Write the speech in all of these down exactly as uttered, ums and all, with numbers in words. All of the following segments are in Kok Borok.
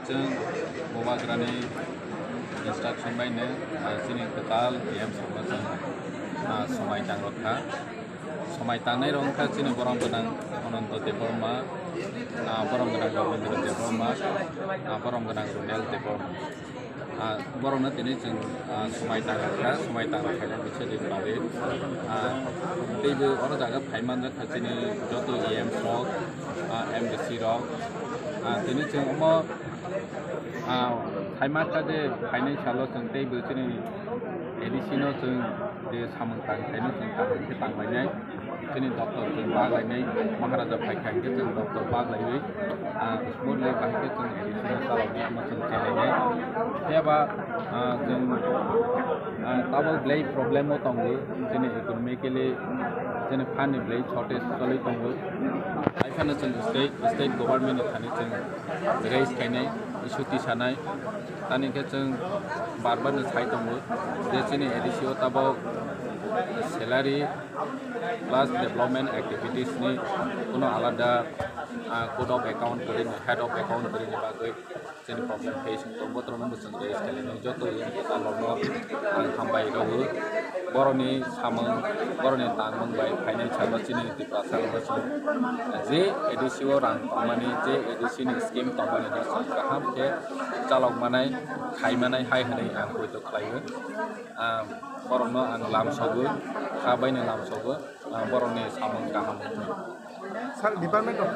Chwng Bubagrani instruction baino, ah, chini kwtal A M S rokno chwng, ah, swmai tang rwkha. Swmai tangnai rok wngkha chini borom gwnang Ananto Debbarma, ah, borom gwnang Robindra Debbarma, ah, borom gwnang Runel Debbarma. Ah, borokno tini chwng, ah, swmai tang rwkha, swmai tang rwkha khe kisa din bagwi. Ah, teibo oro jaga phai manjak kha chini joto A M S rok, ah, M D C rok. Ah, tini chwng omo, ah, phai mankha je phainai salo chwng teibo chini A D C no chwng je samung tang khaino chwng kaham khe tang lainai. Chini doctor chwng bak lainai, Maharaja phaikha hwnkhe chwng doctor bak laiwi, ah, smoothly bahai khe chwng additional chaloknai omo chwng chelainai. Phiya ba, ah, chwng, ah, tabuk belai problem o tongo, chini economically, chini fund ni belai shortage choli tongo. Haiphano chwng state, state government ni thani chwng raise khainai, issue tisanai. Tani khe chwng bar bar no sai tongo je chini A D C o tabuk salary plus development activities ni kuno alada, ah, code of account kwrwi ni, head of account kwrwi ni bagwi chini problem face wng tongo, bothorno bo chwng raise khainai joto yang kwtal rokno ang hambai rwo. Borokni samung, borokni tangmung bai phainai salo chini Tiprasa rokno chwng je A D C o rang tongmani, je A D C ni scheme tongmani no chwng kaham khe chalok manai, khai manai hai hwnwi ang poito khlaio. Ah, borokno ang lamsogo, kha baino lamsogo, ah, borokni samung kaham wngthung. Sir, department rok?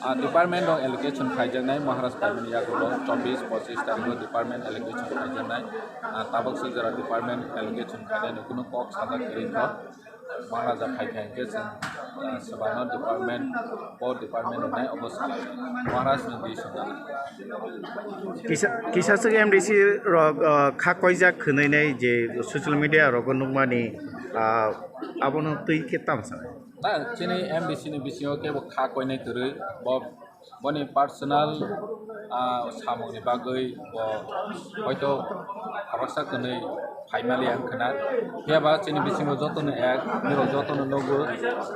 Ah, department rok allocation khaijaknai, Maharaj phaimani yagulo chobbish pochish tarikh o department allocation khaijaknai. Ah, tabuk se jora department allocation khainani kuno kok sajak kwrwi kho. Maharaja phaikha hwnkhe chwng, ah, swbangno department, bo department rwnai obo salai. Maharaj ni bising. Kisa, kisa swk M D C rok, ah, kha koijak khwnwi nai je social media rogo nukmani, ah, abono twi khe tamo sanai? Na, chini M D C ni bisingo kebo kha koinai kwrwi, bo Boni personal, ah, samungni bagwi bo hoito khoroksa kwnwi phaimaliya wngkha na. Phiya ba chini bisingo jotono ek, nirok jotono nugo,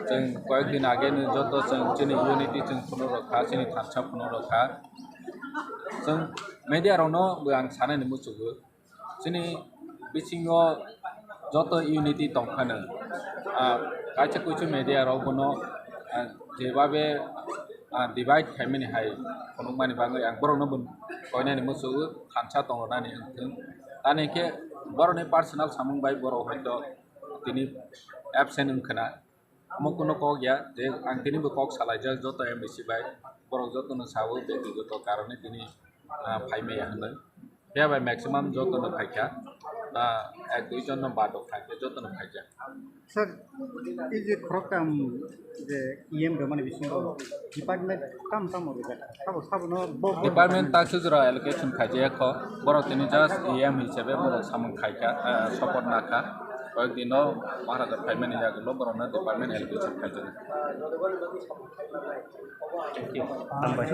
chwng koyek din age ni joto chwng chini unity chwng phunuk rwkha, chini thansa phunuk rwkha. Chwng media rokno bo ang sanani muchugo. Chini bisingo joto unity tongphano, ah, kaisa kuisu media rok bono, ah, jebabe, ah, divide khaimani hai phunukmani bagwi ang borokno bo koinani muchungo thansa tongrwnani wngthung. Tani khe borokni personal samung bai borok hoito tini absent wngkhana. Omo kuno kok ya je ang tini bo kok salaijak joto M D C bai, borok jotono sao bektigoto karone tini, ah, phaimaya hwnwi. Phiya bai maximum jotono phaikha, ah, ek dui jon no bad rok phaikha, jotono phaikha. Sir, ei je khoroktham je E M rwmani bisingo department tam tam rwjak? Sabo, sabo no bo, bo department taksa jora allocation khaijak kho, borok tini just E M hisabe borok samung khaikha, ah, support nakha. Koyek dino Maharaja phaimani yagulo borokno department allocation khaijak. Thank you. Hambai.